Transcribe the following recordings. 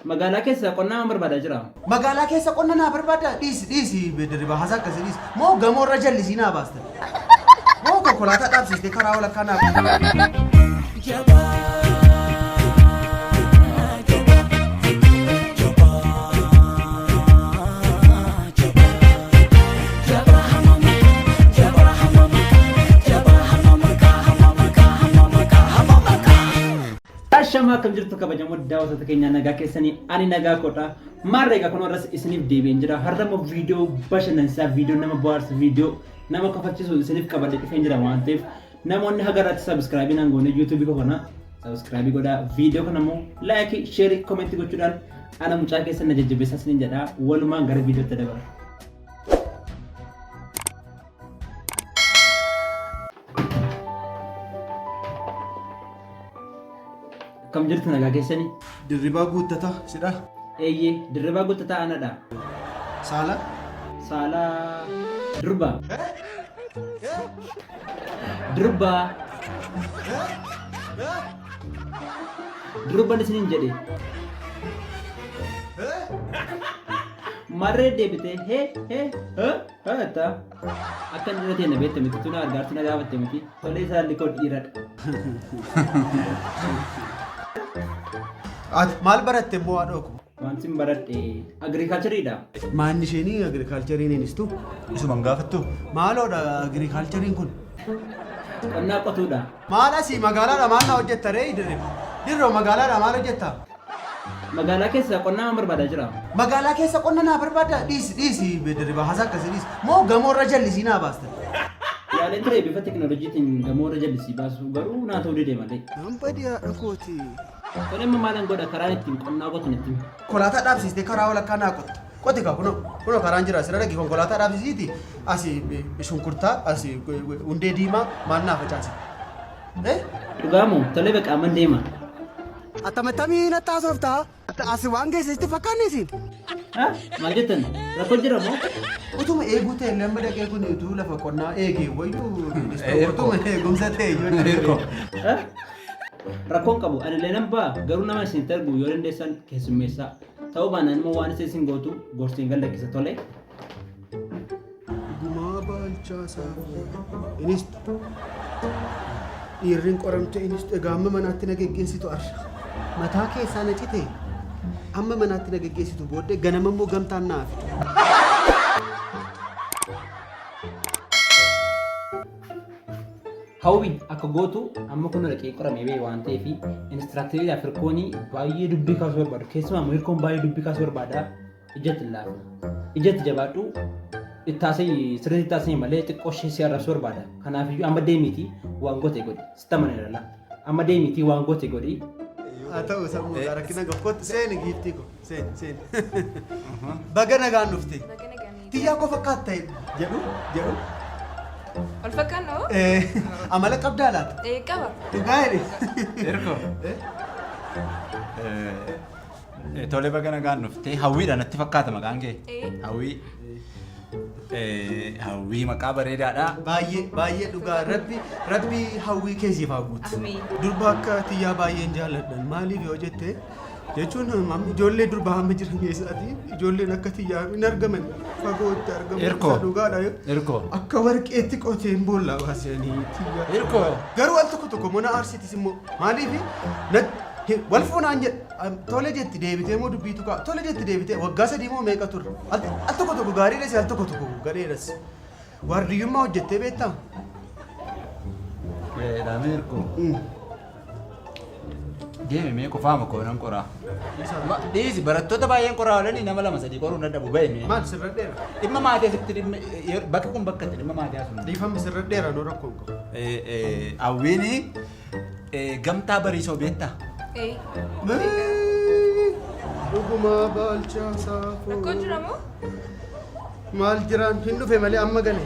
Magaalaa keessa qonnaa man barbaadaa jira. Magaalaa keessa qonna naa barbaaddaa? Dhiisi dhiisi Dirribaa haasaa akkasii dhiisi. Moo gamoo irra jallisii naa baasta? Moo konkolaataa dhaabsiistee karaa walakkaa naa Ashamaa akkam jirtu kabajamoo daawwattoota keenyaa nagaa keessanii ani nagaa koodha. Maarree egaa kun har'as isiniif deebi'een jira. Har'a immoo viidiyoo bashannansiisaa, viidiyoo nama bohaarsu, viidiyoo nama kofalchiisu isiniif qabadhee dhufeen jira waan ta'eef namoonni haga irratti sabiskiraabii naan goone yuutuubii koo kana sabiskiraabii godhaa. Viidiyoo kana immoo laayikii, sheerii, koomentii gochuudhaan ana mucaa keessan na jajjabeessaa isiniin jedha. Walumaan gara viidiyootti dabarra. Akkam jirtu nagaa keessanii? Dirribaa Guuttataa sidha? Eeyyee, Dirribaa Guuttataa anadha. Saala? Saala durba. Durba. Durban isiniin jedhe. Marree deebitee hee hee hee hee jettaa. Akka inni irra na beekte miti tuna argaartu na gaafatte miti tolee saalli koo dhiiradha. Ati maal baratte immoo haadhoo koo? Wanti hin baradhe agirikaalchariidha. Maanni isheenii agirikaalchariin inistu? Isuma hin gaafattu? Maaloodha agirikaalchariin kun? Qonnaa qotuudha. Maal asii magaalaadha maal naa hojjetta ree dirree? Dirroo magaalaadha maal hojjetta? Magaalaa keessa qonnaa man barbaadaa jira. Magaalaa keessa qonna naa barbaaddaa? Dhiisi dhiisi Dirribaa haasaa akkasii dhiisi. Moo gamoo irra jallisii naa baasta? Yaaleen ture bifa teknooloojiitiin gamoo irra jallisii baasuu garuu naa ta'uu dide malee. Nan badi haadha kooti. Tole amma maalan godha karaan ittiin qonnaa qotu natti himi. Konkolaataa dhaabsiistee karaa walakkaa naa qotta. Qoti kaa kunoo kunoo karaan jira asirra dhaqi konkolaataa dhaabsisiiti asi shunkurtaa asi hundee diimaa maal naa facaasi. Eh? Dhugaa moo tole baqa amman deema. Attamattamii natti haasoftaa? As waan geesse sitti fakkaanne isin? Ha? Maal jettan? Rakkoo jira moo? Utuma eeguu ta'e illee amma dhaqee kun utuu lafa qonnaa eegee wayyuu Eerkoo. utuma eegumsa ta'e iyyuu. Eerkoo. Ha? Rakkoon qabu ani illee nan ba'a garuu nama isinitti argu yoo dandeessan keessummeessaa. Ta'uu baannaan immoo waan isin gootu gorseen gad lakkisa tole. Gumaa Baalchaa Saafoo. Innis dhiirriin qoramte innis egaa amma manaatti na geggeessitu arra. Mataa keessaa na cite amma manaatti na geggeessitu booddee ganama immoo gamtaan naa fidu. Hawwi akka gootu amma kun dhaqee qoramee ba'e waan ta'eef inistiraakteriidhaaf hirkoon baay'ee dubbii kaasuu barbaadu. Keessumaa immoo hirkoon baay'ee dubbii kaasuu barbaada. Ijatti hin laafin. Ijatti jabaadhu. Itti haasa'ii sirriitti itti haasa'ii malee xiqqoo ishee si arrabsuu barbaada. Kanaafiyyuu amma deemiitii waan goote godhi. Sitti amaneera laa. Amma deemiitii waan goote godhi. Haa ta'u sammuu rakkina qabu. Kottu seeni giiftii ko. Seeni seeni. Baga nagaan dhufte. Baga nagaan eegde. Tiyyaa koo fakkaatta jedhu jedhu. Wal fakkaanna hoo? Amala qabdaa laata? Eh, qaba. Dhugaa jedhe. Erko. Tole baga nagaan dhuftee hawwiidha natti fakkaata maqaan kee. Eh. Hawwii. Hawwii maqaa bareedaadha. Baay'ee baay'ee dhugaa rabbi rabbi hawwii kee siif haa guutu. Amiin. Durba akka tiyyaa baay'een jaalladhan maaliif yoo jette jechuun amma ijoollee durbaa amma jiran keessaati ijoolleen akka tiyyaa hin argaman fagootti argamu Irkoo. isa dhugaadha. Irkoo. Akka warqeetti qoteen boollaa baasanii tiyyaa. Irkoo. Garuu al tokko tokko mana aarsitis immoo maaliif wal fuunaan jedha tole jetti deebitee immoo dubbiitu ka'a tole jetti deebitee waggaa sadii moo meeqa turre al tokko tokko gaariidhas al tokko tokko gadheedhas waardiyyummaa hojjettee beektaa? Dhaamee Irkoo. Deemi mee qofaama koo nan qoraa. Dhiisi barattoota baay'een qoraa oolanii nama lama sadii qoruu hin dadhabu bahi mee. Maal sirradheera? Dhimma maatii asitti dhimma bakki kun bakka itti dhimma maatii haasofnu. Dhiifamni sirradheera noo rakkoon qabu. Hawwiini gamtaa bariisoo beektaa? Eh. Dhugumaa Baalchaa Saafoo. Rakkoon jira moo? Maal jiraan hin dhufe malee amma gale.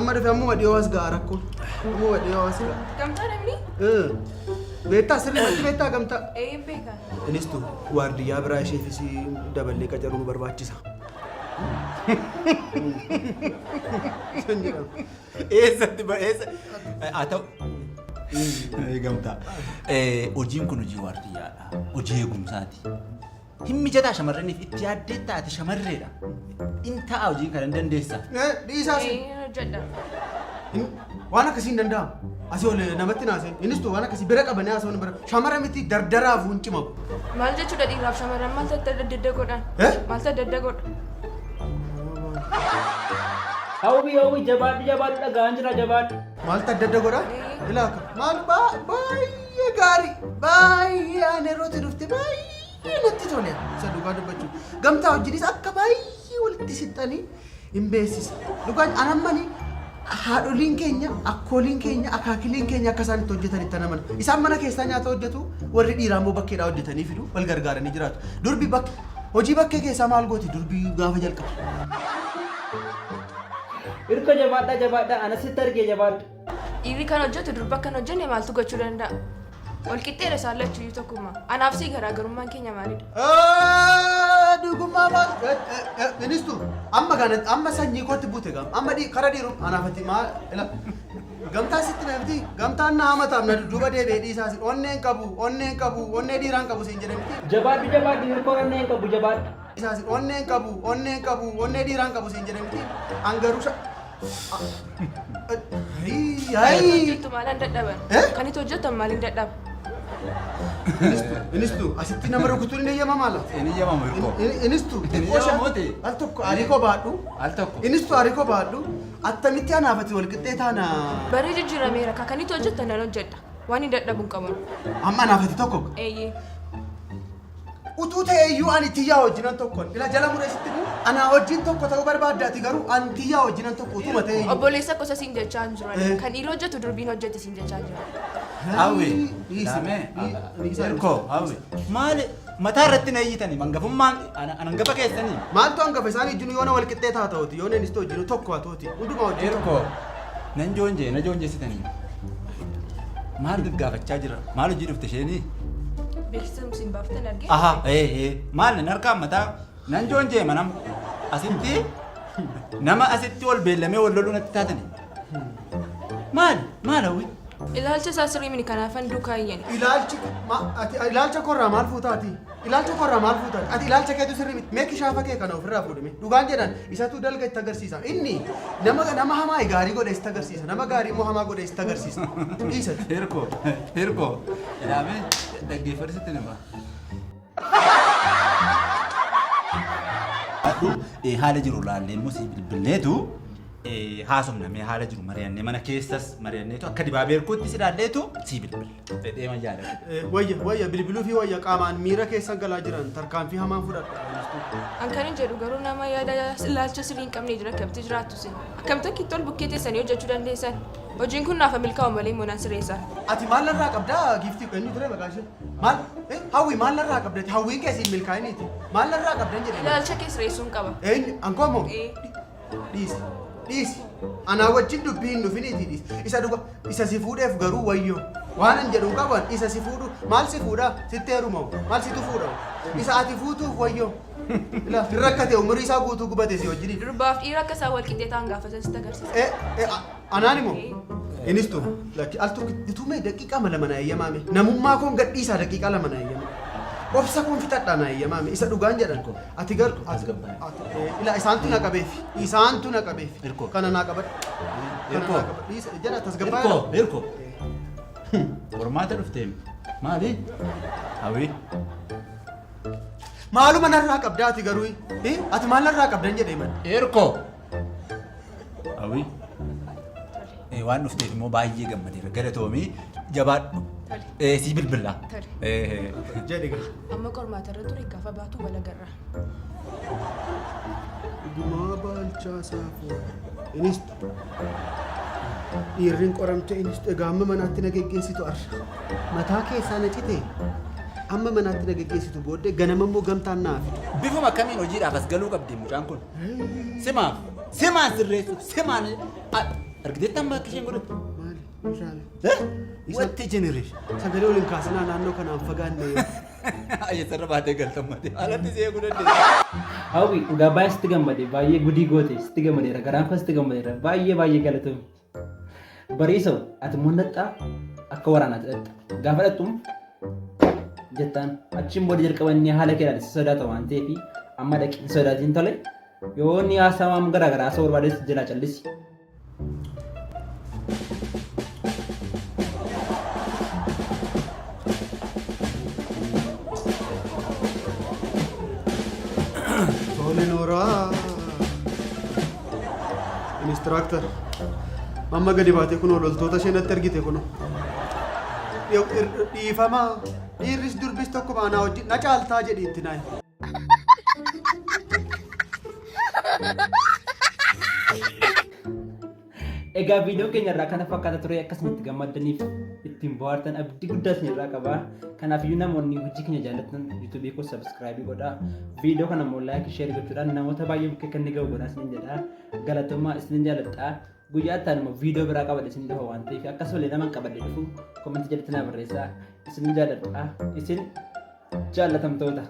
Amma dhufe ammuma dhiyoo as ga'a rakkoon. Ammuma dhiyoo as ga'a. Gamtaa namni? Beektaa sirriimatti beektaa gamtaa. Ee beeka. Inistu waardiyyaa biraa isheefis daballee qacaruu nu barbaachisa. San jedhama. Eessatti ba eessa haa ta'u. Gamtaa. Hojiin kun hojii waardiyyaadha. Hojii eegumsaati. Hin mijataa shamarraniif itti yaaddee taate shamarreedha. In ta'a hojii kana hin dandeessa. Dhiisaa sin. Ee, hojjedha. Waan akkasii hin danda'amu. Asii ol namatti naasee. Innis tu waan akkasii bira qabanii haasa'uun bira. Shamara miti dardaraaf hin cimamu. Maal jechuudha dhiiraaf shamarran maaltu adda adda godhan? Eh? Maaltu adda adda godha? Hawwi hawwi jabaadhu jabaadhu dhaga'aan jira jabaadhu. Maaltu adda adda godha? Ilaa akka maal baay'ee gaarii baay'ee ani yerootti dhufte baay'ee natti tole. Isa dhugaa dubbachuu. Gamtaa wajjinis akka baay'ee walitti siqxanii hin beeksisa. Dhugaan anammani haadholiin keenya, akkooliin keenya, akaakiliin keenya akka isaan itti hojjetan itti amana. Isaan mana keessaa nyaata hojjetu, warri dhiiraa immoo bakkeedhaa hojjetanii fidu, wal gargaaranii jiraatu. Durbi bakke hojii bakkee keessaa maal gooti durbi gaafa jalqabu? Hirko jabaadhaa jabaadhaa ana sitti argee jabaadhu. Dhiirri kan hojjetu durba kan hojjenne maaltu gochuu danda'a? Wal qixxeedha isaan lachuyyuu tokkuma. Anaaf sii garaagarummaan keenya maalidha? Dhugummaa maal? Ministu amma kana amma sanyii kootti buute gam amma kara dhiiru anaafatti maal ila gamtaa sitti na miti gamtaan na hamataaf na dudduuba deebi'ee dhiisaa si onneen qabu onneen qabu onnee dhiiraan qabu siin jedhe miti. Jabaadhu jabaadhu hirkoon onnee hin qabu jabaadhu. Dhiisaa si onneen qabu onneen qabu onnee dhiiraan qabu siin jedhe miti angaruu sha. Hayii Kan hayii. hojjettu maaliin dadhaban? Eh? Kan itti hojjetan maaliin dadhaban? Ministu asitti nama rukutuun hin eeyyamamaa laata? Inni eeyyamamu hirkoo. Inistu Inni eeyyamamuuti. al tokko harikoo baadhu. Al tokko. Inistu harikoo baadhu. Attamitti anaafati wal qixxee taana. Barri jijjiirameera kan itti hojjetan nan hojjedha. Waan hin dadhabu hin qabu. Amma anaafati tokko. Eeyyee. Utuu ta'e iyyuu ani tiyyaa wajjinan tokko. Ila jala mureessitti immoo anaa wajjin tokko ta'uu barbaadda ati garuu ani tiyyaa wajjinan tokko utuma ta'e iyyuu. Obboleessa gosa siin jechaa hin jiran. Eh. Kan dhiirri hojjetu durbiin hojjeti siin jechaa hin jiran. Hawwi. Dhiisi. Laamee. Dhiisi. Hirkoo hawwi. Maali mataa irratti na iyyitanii mangafummaan ana hangafa keessanii. Maaltu hangafa isaan ijjinu yoona wal qixxee taa ta'uti yoona innis wajjinu tokko haa ta'uti hundumaa wajjin tokko. Hirkoo nan joonjee na joonjeessitanii. Maal gaggaafachaa jira? Maal hojii dhufte isheenii? Beeksisa siin baaftan argee. Aha, ee, maal nan harkaan mataa nan joonjee manam asitti nama asitti wal beellamee wal loluu natti taatani. Maal maal hawwi? Ilaalcha isaa sirrii mini kanaafan duukaa iyyani. Ilaalchi ati ilaalcha korraa maal fuutaati? Ilaalcha korraa maal fuutaati? Ati ilaalcha keetu sirrii miti. Mee kishaafa kee kana ofirraa fuudhime. Dhugaan jedhan isatu dalga itti agarsiisa. Inni nama nama hamaa gaarii godhe itti agarsiisa. Nama gaarii immoo hamaa godhe itti agarsiisa. Dhiisati. Hirkoo hirkoo ilaamee dhaggeeffadhu nama. Haala jiru laallee immoo si bilbilleetu haasofna mee haala jiru mari'annee mana keessas mari'anneetu akka dibaabee hirkootti si ilaalleetu si bilbilla. Fedhee ma jaalladha. Wayya wayya bilbiluu fi wayya qaamaan miira keessan galaa jiran tarkaanfii hamaan fudhadha. An kan hin jedhu garuu nama yaada ilaalcha sirrii hin qabne jira akkamitti jiraattu sin. Akkamitti akka itti ol bukkee teessanii hojjechuu dandeessan? Hojiin kun naaf milkaa'u malee immoo naan sirreessa. Ati maal narraa qabdaa giiftii eenyu ture maqaan ishee? Maal hawwi maal narraa qabda? Hawwiin keessi hin milkaa'iniiti. Maal narraa qabdan jedhee? Ilaalcha kee sirreessuun qaba. Eenyu ankoo moo? Ee. Dhiisi dhiisi. Anaa wajjin dubbii hin dhufiniiti dhiisi. Isa dhuga isa si fuudheef garuu wayyoo. Waan hin jedhu qaban isa si fuudhu maal si fuudha sitti heerumamu maal situ fuudha isa ati fuutuuf wayyoo. Ila hin rakkate umurii isaa guutuu gubate si wajjin. Durbaaf dhiira akka isaan wal qixxee ta'an gaafatan sitti agarsiisa. Anaan immoo innis tu lakki al tokko itumee daqiiqaa lama na eeyyamaame namummaa koon gadhiisaa daqiiqaa lama na eeyyama. Obsa koon fixadhaa na eeyyamaame isa dhugaan jedhan ati gar ila isaantu na qabeef isaantu na qabeef Hirkoo. kana naa qabadhu. Kana Hirkoo. naa qabadhu. Dhiisa jedha tasgabbaa'ee. Hirkoo hirkoo. Qormaata dhufte maali? Hawwi. Maaluma narraa qabdaa ati garuu ati maal narraa qabdan jedhee man. Hirkoo. Hawwi. Waan dhufteef immoo baay'ee gammadeera. Galatoomii jabaadhu. Tole. Si bilbilla. Tole. Jedhi gaa. Amma qormaata irra ture gaafa baatu wal agarra. Gumaa baalchaa saafuu. Innis dhiirriin qoramte innis egaa amma manaatti na geggeessitu arra. Mataa keessaa na cite amma manaatti na geggeessitu booddee ganama immoo gamtaan naa fidu. Bifuma akkamiin hojiidhaaf as galuu qabdi mucaan kun? Simaaf simaan sirreessu simaan argiteetti amma akka isheen godhattu. Maali? Irraale. What a generation. Sagalee waliin kaasinaa naannoo kanaan fagaanne. Eessarra baatee galtamate. Alatti si eeguu dandeessa. Hawwi dhugaa baay'ee sitti gammade baay'ee gudii goote sitti gammadeera garaan koo sitti gammadeera baay'ee baay'ee galatoomi. Bariisoo ati immoo nadhaa akka waraanaatti dhaqxa gaafa dhaqxu Jettaan achiin booda jalqaba inni haala kee ilaale si sodaata waan ta'eef amma dhaqi hin sodaatiin tole. Yoo inni haasaa waan garaa garaa haasa'uu barbaades jalaa callisi. Tole Nooraa. Inistiraaktar. Amma gadi baatee kunoo loltoota ishee natti ergite kunoo. Dhiifama. Dhiirris durbis tokkuma anaa wajjin na caaltaa jedhi itti naayi. Egaa viidiyoon keenya irraa kana fakkaata ture akkasuma itti gammaddaniif ittiin bohaartan abdii guddaa isin irraa qaba. Kanaaf iyyuu namoonni hojii keenya jaallattan yuutuubii koo subscribe godhaa. Viidiyoo kana immoo like share gochuudhaan namoota baay'ee bukkee kan inni ga'u godhaa isinin jedha. Galatoomaa isinin jaalladha. Guyyaa itti aanu immoo viidiyoo biraa qabadhe isin dhufa waan ta'eef akkasumallee nama qabadhe dhufu comment jalatti naa barreessaa. Isin jaalladha. Isin jaallatamtoota.